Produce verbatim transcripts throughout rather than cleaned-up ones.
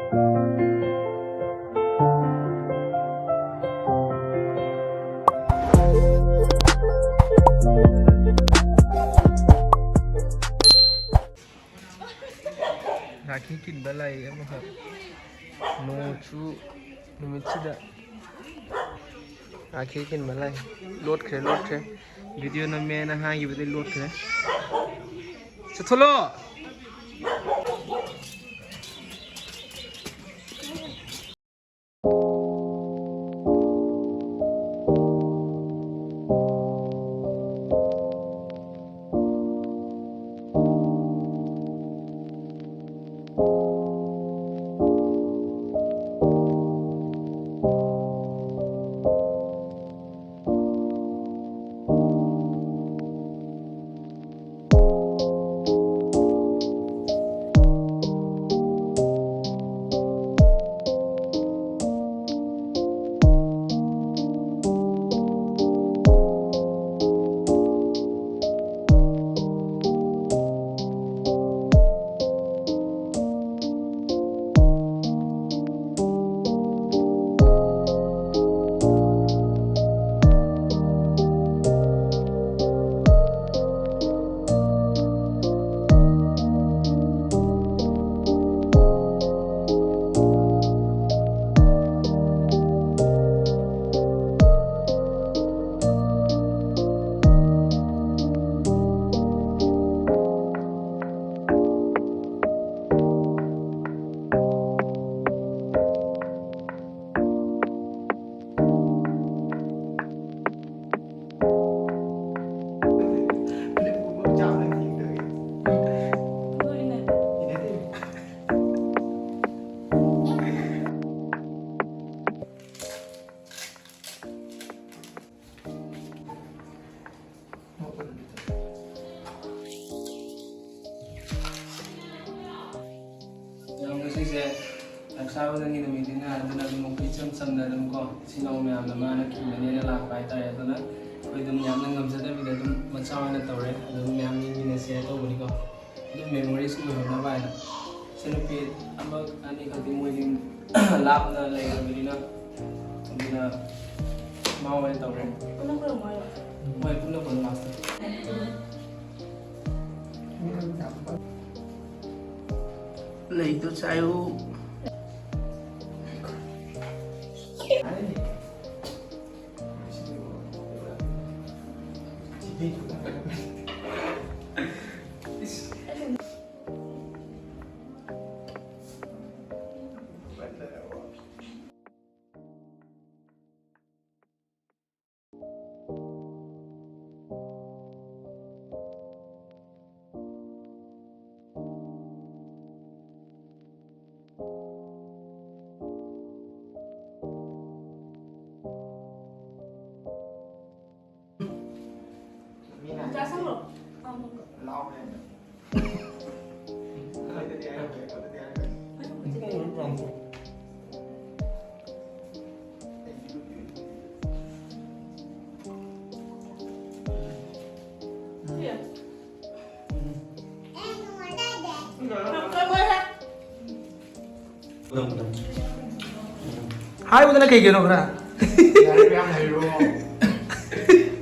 ꯔꯥꯈꯤ ꯀꯤꯟꯕ ꯂꯥꯏꯔꯤꯛ ꯑꯃꯈꯛ꯫ ꯅꯣꯡꯁꯨ ꯅꯨꯃꯤꯠꯁꯤꯗ ꯔꯥꯈꯤ ꯀꯤꯟꯕ ꯂꯥꯏꯔꯤꯛ꯫ ꯂꯣꯠꯈ꯭ꯔꯦ, ꯂꯣꯠꯈ꯭ꯔꯦ꯫ ꯚꯤꯗꯤꯑꯣ ꯅꯝꯃꯦꯅ ꯍꯥꯏꯈꯤꯕꯗꯩ ꯂꯣꯠꯈ꯭ꯔꯦ꯫ ꯆꯠꯊꯣꯛꯂꯣ! ꯌꯥꯝ ꯉꯁꯤꯁꯦ ꯔꯛꯁꯥꯕꯟꯙꯟꯒꯤ ꯅꯨꯃꯤꯠꯅꯤꯅ, ꯑꯗꯨꯅ ꯑꯗꯨꯝ ꯑꯩꯈꯣꯏ ꯏꯆꯝ ꯆꯝꯅ ꯑꯗꯨꯝ ꯀꯣ, ꯏꯆꯤꯟ ꯏꯅꯥꯎ ꯃꯌꯥꯝꯅ ꯃꯥꯅ ꯈꯤꯕꯅꯦꯅ ꯂꯥꯛꯄ ꯍꯥꯏꯇꯥꯔꯦ꯫ ꯑꯗꯨꯅ ꯑꯩꯈꯣꯏ ꯑꯗꯨꯝ ꯌꯥꯝꯅ ꯉꯝꯖꯗꯕꯤꯗ ꯑꯗꯨꯝ ꯃꯆꯥ ꯑꯣꯏꯅ ꯇꯧꯔꯦ, ꯑꯗꯨꯝ ꯃꯌꯥꯝ ꯌꯦꯡꯃꯤꯟꯅꯁꯦ ꯇꯧꯕꯅꯤꯀꯣ, ꯑꯗꯨꯝ memories ꯑꯣꯏꯍꯧꯅꯕ ꯍꯥꯏꯅ꯫ ꯏꯆꯟꯅꯨꯄꯤ ꯑꯃ ꯑꯅꯤꯈꯛꯇꯤ ꯃꯣꯏꯗꯤ ꯂꯥꯞꯅ ꯂꯩꯔꯕꯅꯤꯅ, ꯑꯗꯨꯅ ꯃꯥ ꯑꯣꯏꯅ ꯇꯧꯔꯦ꯫ ꯄꯨꯟꯅ ꯈꯨꯔꯨꯝꯃꯣ ꯍꯥꯏꯔꯣ? ꯃꯣꯏ ꯄꯨꯟꯅ ꯈꯨꯔꯨꯝ ꯃꯥꯁꯇꯔ꯫ ꯂꯩꯗꯨ ꯆꯥꯏꯌꯨ꯫ ꯆꯥꯁꯜꯂꯣ꯫ ꯍꯥꯏꯌꯨꯗꯅ ꯀꯩꯒꯤꯅꯣ ꯈꯔ? ꯂꯥꯏꯔꯤꯛ ꯌꯥꯝ ꯍꯩꯔꯣ꯫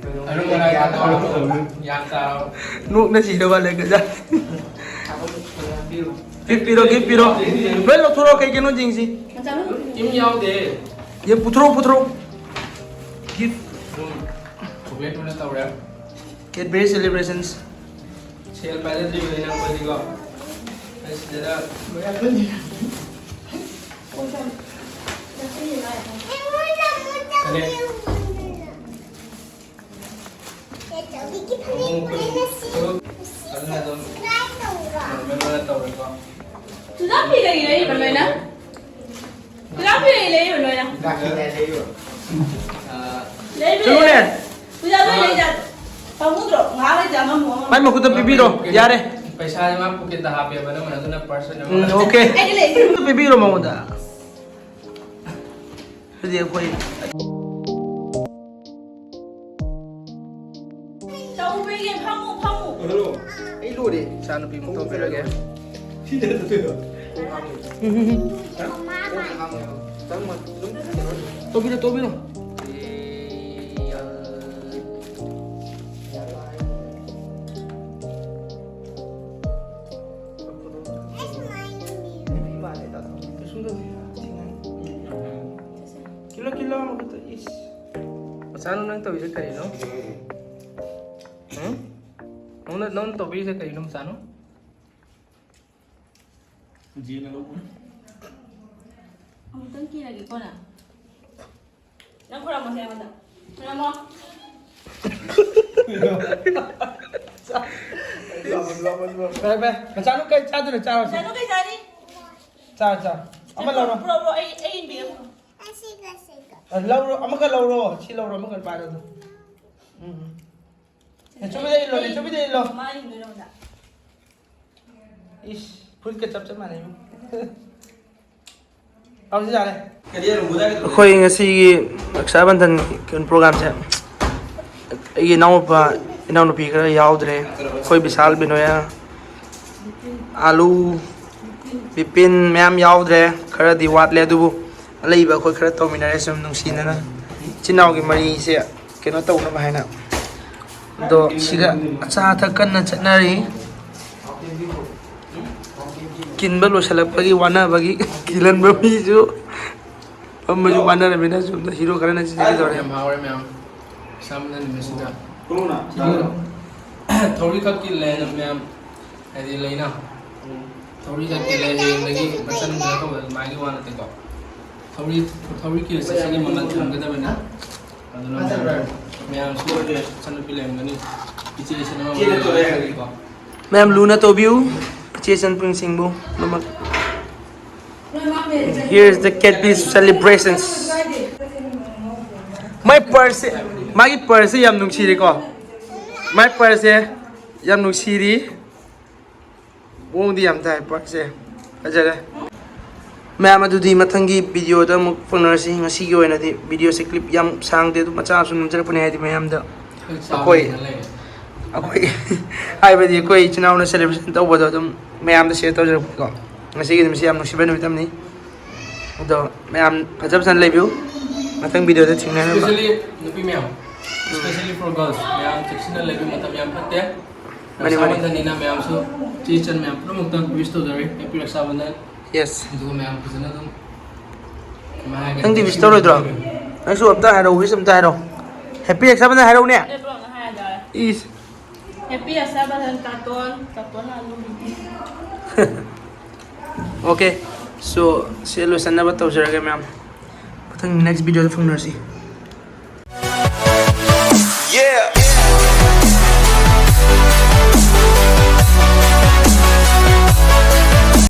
ꯀꯩꯅꯣ, ꯑꯗꯨꯝ ꯒ꯭ꯌꯥꯟ ꯇꯥꯔꯣ꯫ ꯒ꯭ꯌꯥꯟ ꯇꯥꯔꯣ꯫ ꯅꯣꯛꯅ ꯁꯤꯗꯧꯕ ꯂꯩ ꯀꯖꯥ꯫ ꯊꯕꯛ ꯐꯖꯅ ꯄꯤꯔꯣ꯫ ꯒꯤꯐ ꯄꯤꯔꯣ, ꯒꯤꯐ ꯄꯤꯔꯣ꯫ ꯂꯣꯏ ꯂꯧꯊꯣꯔꯛꯑꯣ, ꯀꯩ ꯀꯩꯅꯣ ꯌꯦꯡꯁꯤ꯫ ꯀꯩꯝ ꯌꯥꯎꯗꯦ꯫ ꯌꯦ, ꯄꯨꯊꯣꯔꯛꯑꯣ, ꯄꯨꯊꯣꯔꯛꯑꯣ꯫ ꯒꯤꯐ꯫ ꯑꯗꯨꯝ ꯆꯣꯀ꯭ꯂꯦꯠ ꯑꯣꯏꯅ ꯇꯧꯔꯦ꯫ Cadbury Celebrations꯫ ꯁꯦꯜ ꯄꯥꯏꯖꯗ꯭ꯔꯤꯕꯅꯤꯅ ꯑꯩꯈꯣꯏꯗꯤꯀꯣ꯫ ꯑꯩ ꯁꯤꯗ ꯀꯅꯦꯛ꯫ ꯑꯗꯨꯅ ꯑꯗꯨꯝ ꯅꯣꯔꯃꯦꯜ ꯑꯣꯏꯅ ꯇꯧꯔꯦꯀꯣ꯫ ꯆꯨꯖꯥꯛ ꯐꯤ ꯀꯩ ꯂꯩꯔꯤꯕ ꯅꯣꯏꯅ? ꯆꯨꯖꯥꯛ ꯐꯤ ꯀꯩ ꯂꯩꯔꯤꯕ ꯅꯣꯏꯅ? ꯆꯨꯖꯥꯛ ꯐꯤ ꯀꯩ ꯂꯩꯔꯤꯕ? ꯑꯥ, ꯂꯩꯕꯅꯦ꯫ ꯆꯠꯂꯨꯅꯦ꯫ ꯆꯨꯖꯥꯛ ꯂꯣꯏ ꯂꯩꯖꯥꯠ-, ꯄꯥꯝꯃꯨꯗ꯭ꯔꯣ? ꯉꯥꯏꯍꯥꯛ ꯂꯩꯇꯦ ꯑꯃꯃꯨꯛ ꯑꯃꯃꯨꯛ꯫ ꯃꯥꯏ ꯃꯈꯨꯠꯇ ꯄꯤꯕꯤꯔꯣ, ꯌꯥꯔꯦ꯫ ꯄꯩꯁꯥꯁꯦ ꯃꯥ ꯄꯣꯀꯦꯠꯇ ꯍꯥꯞꯄꯦꯕ, ꯅꯪ ꯑꯗꯨꯅ ꯄꯔꯁꯅꯦꯜ ꯎꯝ, ꯑꯣꯏꯅ꯫ ꯑꯣꯀꯦ꯫ ꯑꯩꯗꯤ ꯂꯩ꯫ ꯄꯤꯕꯤꯔꯣ ꯃꯉꯣꯟꯗ꯫ ꯑꯗꯨꯗꯤ ꯑꯩꯈꯣꯏ ꯆꯧꯕꯤꯒꯦ, ꯐꯝꯃꯨ, ꯐꯝꯃꯨ꯫ ꯍꯜꯂꯣ꯫ ꯑꯩ ꯂꯣꯏꯔꯦ꯫ ꯏꯆꯥꯅꯨꯄꯤ ꯑꯃꯨꯛ ꯇꯧꯕꯤꯔꯒꯦ꯫ ꯎꯝ, ꯎꯝ, ꯎꯝ. ꯇꯧꯕꯤꯔꯣ, ꯇꯧꯕꯤꯔꯣ. ꯀꯤꯂꯣ, ꯀꯤꯂꯣ ꯑꯃꯈꯛꯇ, ꯏꯁ. ꯃꯆꯥꯅꯨ, ꯅꯪ ꯇꯧꯔꯤꯁꯦ ꯀꯔꯤꯅꯣ? ꯎꯝ? ꯅꯪꯅ, ꯅꯪꯅ ꯇꯧꯕꯤꯔꯤꯁꯦ ꯀꯔꯤꯅꯣ, ꯃꯆꯥꯅꯨ? ꯖꯤꯅ ꯂꯧꯕꯅꯦ꯫ ꯑꯃꯨꯛꯇꯪ ꯀꯤꯔꯒꯦꯀꯣ ꯅꯪ꯫ ꯅꯪ ꯈꯨꯔꯝꯃꯣꯁꯦ ꯑꯩꯉꯣꯟꯗ꯫ ꯈꯨꯔꯝꯃꯣ꯫ ꯚꯥꯏ, ꯚꯥꯏ, ꯃꯆꯥꯅꯨ ꯀꯩ ꯆꯥꯗꯣꯏꯅꯣ? ꯆꯥꯔꯣꯁꯦ꯫ ꯃꯆꯥꯅꯨ ꯀꯩ ꯆꯥꯅꯤ? ꯆꯥꯔꯣ, ꯆꯥꯔꯣ꯫ ꯑꯃ ꯂꯧꯔꯣ꯫ ꯄꯨꯔꯛꯑꯣ, ꯄꯨꯔꯛꯑꯣ, ꯑꯩ, ꯑꯩ ꯏꯟꯕꯤꯔꯝꯃꯣ꯫ ꯑ, ꯂꯧꯔꯣ, ꯑꯃꯈꯛ ꯂꯧꯔꯣ꯫ ꯁꯤ ꯂꯧꯔꯣ, ꯑꯃꯈꯛ ꯄꯥꯏꯔꯣ ꯑꯗꯨ꯫ ꯎꯝ, ꯎꯝ. ꯅꯦꯆꯧꯕꯤꯗ ꯏꯜꯂꯣ, ꯅꯦꯆꯧꯕꯤꯗ ꯏꯜꯂꯣ꯫ ꯃꯥ ꯏꯟꯗꯣꯏꯅꯣ ꯑꯝꯇ? ꯏꯁ, ꯐꯨꯔꯤꯠꯀ ꯆꯞ ꯆꯞ ꯃꯥꯟꯅꯩ꯫ ꯍꯧꯖꯤꯛ ꯌꯥꯔꯦ꯫ ꯑꯩꯈꯣꯏ ꯉꯁꯤꯒꯤ ꯔꯛꯁꯥ ꯕꯟꯙꯟ ꯀꯩꯅꯣ ꯄ꯭ꯔꯣꯒ꯭ꯔꯥꯝꯁꯦ, ꯑꯩꯒꯤ ꯏꯅꯥꯎꯅꯨꯄꯥ, ꯏꯅꯥꯎꯅꯨꯄꯤ ꯈꯔ ꯌꯥꯎꯗ꯭ꯔꯦ꯫ ꯑꯩꯈꯣꯏ ꯕꯤꯁꯥꯜ, ꯕꯤꯅꯣꯌꯥ, ꯑꯥꯂꯨ, ꯕꯤꯄꯤꯟ ꯃꯌꯥꯝ ꯌꯥꯎꯗ꯭ꯔꯦ꯫ ꯈꯔꯗꯤ ꯋꯥꯠꯂꯦ, ꯑꯗꯨꯕꯨ ꯑꯂꯩꯕ ꯑꯩꯈꯣꯏ ꯈꯔ ꯇꯧꯃꯤꯟꯅꯔꯦ ꯁꯨꯝ ꯅꯨꯡꯁꯤꯅꯅ꯫ ꯏꯆꯤꯟ ꯏꯅꯥꯎꯒꯤ ꯃꯔꯤꯁꯦ ꯀꯩꯅꯣ ꯇꯧꯅꯕ ꯍꯥꯏꯅ꯫ ꯑꯗꯣ ꯁꯤꯗ ꯑꯆꯥ ꯑꯊꯛ ꯀꯟꯅ ꯆꯠꯅꯔꯤ꯫ ꯀꯤꯟꯕ ꯂꯣꯏꯁꯤꯜꯂꯛꯄꯒꯤ ꯋꯥꯅꯕꯒꯤ ꯀꯤꯜꯍꯟꯕ ꯃꯤꯁꯨ ꯐꯝꯕꯁꯨ ꯋꯥꯅꯔꯕꯅꯤꯅ ꯁꯣꯝꯗ ꯍꯤꯔꯣ ꯈꯔꯅ ꯆꯤꯟꯖꯒꯦ ꯇꯧꯔꯦ꯫ ꯌꯥꯝ ꯍꯥꯎꯔꯦ ꯃꯌꯥꯝ꯫ ꯁꯝꯅ ꯅꯨꯃꯤꯠꯁꯤꯗ ꯊꯧꯔꯤ ꯈꯛ ꯀꯤꯜꯂꯦ ꯃꯌꯥꯝ, ꯍꯥꯏꯗꯤ ꯂꯩꯅ ꯊꯧꯔꯤ ꯈꯛ ꯀꯤꯜꯂꯦ ꯍꯌꯦꯡꯗꯒꯤ ꯃꯆꯟ ꯀꯩꯅꯣ ꯇꯧꯕ ꯑꯗꯨꯃꯥꯏꯒꯤ ꯋꯥ ꯅꯠꯇꯦꯀꯣ꯫ ꯊꯧꯔꯤ, ꯊꯧꯔꯤ ꯀꯤꯜꯁꯦ ꯁꯤꯒꯤ ꯃꯃꯜ ꯊꯝꯒꯗꯕꯅꯤ꯫ ꯑꯗꯨꯅ ꯃꯌꯥꯝ, ꯃꯌꯥꯝꯁꯨ ꯏꯆꯟꯅꯨꯄꯤ ꯂꯩꯔꯝꯒꯅꯤ꯫ ꯏꯆꯦ ꯏꯆꯤꯟ ꯏꯅꯥꯎ ꯂꯩꯔꯝꯒꯅꯤꯀꯣ꯫ ꯃꯌꯥꯝ ꯂꯨꯅ ꯇꯧꯕꯤꯌꯨ꯫ ꯏꯆꯦ ꯏꯆꯟꯁꯤꯡꯕꯨ ꯂꯣꯏꯅꯃꯛ꯫ Here is the K T P celebrations. My purse, ꯃꯥꯒꯤ purse ꯁꯦ ꯌꯥꯝ ꯅꯨꯡꯁꯤꯔꯦꯀꯣ꯫ My purse ꯁꯦ ꯌꯥꯝ ꯅꯨꯡꯁꯤꯔꯤ꯫ ꯃꯑꯣꯡꯗꯤ ꯌꯥꯝ ꯇꯥꯏ purse ꯁꯦ꯫ ꯐꯖꯔꯦ꯫ ꯃꯌꯥꯝ ꯑꯗꯨꯗꯤ ꯃꯊꯪꯒꯤ video ꯗ ꯑꯃꯨꯛ ꯐꯪꯅꯔꯁꯤ꯫ ꯉꯁꯤꯒꯤ ꯑꯣꯏꯅꯗꯤ video ꯁꯦ clip ꯌꯥꯝ ꯁꯥꯡꯗꯦ, ꯑꯗꯨꯝ ꯃꯆꯥ ꯁꯨꯝ ꯅꯝꯖꯔꯛꯄꯅꯦ, ꯍꯥꯏꯗꯤ ꯃꯌꯥꯝꯗ ꯑꯩꯈꯣꯏ, ꯑꯩꯈꯣꯏ, ꯍꯥꯏꯕꯗꯤ ꯑꯩꯈꯣꯏ ꯏꯆꯤꯟ ꯏꯅꯥꯎꯅ celebration ꯇꯧꯕꯗꯣ ꯑꯗꯨꯝ ꯃꯌꯥꯝꯗ ꯁꯤꯌꯔ ꯇꯧꯖꯔꯛꯄꯀꯣ꯫ ꯉꯁꯤꯒꯤ ꯅꯨꯃꯤꯠꯁꯤ ꯌꯥꯝ ꯅꯨꯡꯁꯤꯕ ꯅꯨꯃꯤꯠ ꯑꯃꯅꯤ꯫ ꯑꯗꯣ ꯃꯌꯥꯝ ꯐꯖ ꯐꯖꯅ ꯂꯩꯕꯤꯌꯨ꯫ ꯃꯊꯪ ꯚꯤꯗꯤꯑꯣꯗ ꯊꯦꯡꯅꯅꯕ꯫ Especially ꯅꯨꯄꯤ ꯃꯌꯥꯝ, especially for girls, ꯃꯌꯥꯝ ꯆꯦꯛꯁꯤꯟꯅ ꯂꯩꯕ꯫ ꯃꯇꯝ ꯌꯥꯝ ꯐꯠꯇꯦ꯫ ꯃꯥꯅꯤ, ꯃꯥꯅꯤ꯫ ꯔꯛꯁꯥꯕꯟꯙꯟꯅꯤꯅ ꯃꯌꯥꯝꯁꯨ ꯏꯆꯦ ꯏꯆꯟ ꯃꯌꯥꯝ ꯄꯨꯝꯅꯃꯛꯇ wish ꯇꯧꯖꯔꯤ, happy ꯔꯛꯁꯥꯕꯟꯙꯟ꯫ Yes. ꯑꯗꯨꯒ ꯃꯌꯥꯝ ꯐꯖꯅ ꯑꯗꯨꯝ ꯀꯃꯥꯏ ꯍꯥꯏꯒꯅꯤ? ꯅꯪꯗꯤ wish ꯇꯧꯔꯣꯏꯗ꯭ꯔꯣ? ꯅꯪꯁꯨ ꯑꯝꯇ ꯍꯥꯏꯔꯛꯑꯣ, wish ꯑꯝꯇ ꯍꯥꯏꯔꯛꯑꯣ꯫ Happy ꯔꯛꯁꯥꯕꯟꯙꯟ ꯍꯥꯏꯔꯛꯎꯅꯦ꯫ ꯑꯩ ꯄꯨꯂꯞꯅ ꯍꯥꯏꯔꯗꯥꯏ? ꯏꯁ꯫ Happy ꯔꯛꯁꯥꯕꯟꯙꯟ ꯀꯥꯔꯇꯣꯟ, ꯀꯥꯔꯇꯣꯟ ꯂꯥꯛꯑꯅꯨ꯫ Okay, so ꯁꯤ ꯂꯣꯏꯁꯟꯅꯕ ꯇꯧꯖꯔꯒꯦ ꯃꯌꯥꯝ꯫ ꯃꯊꯪ next ꯚꯤꯗꯤꯑꯣꯗ ꯐꯪꯅꯔꯁꯤ꯫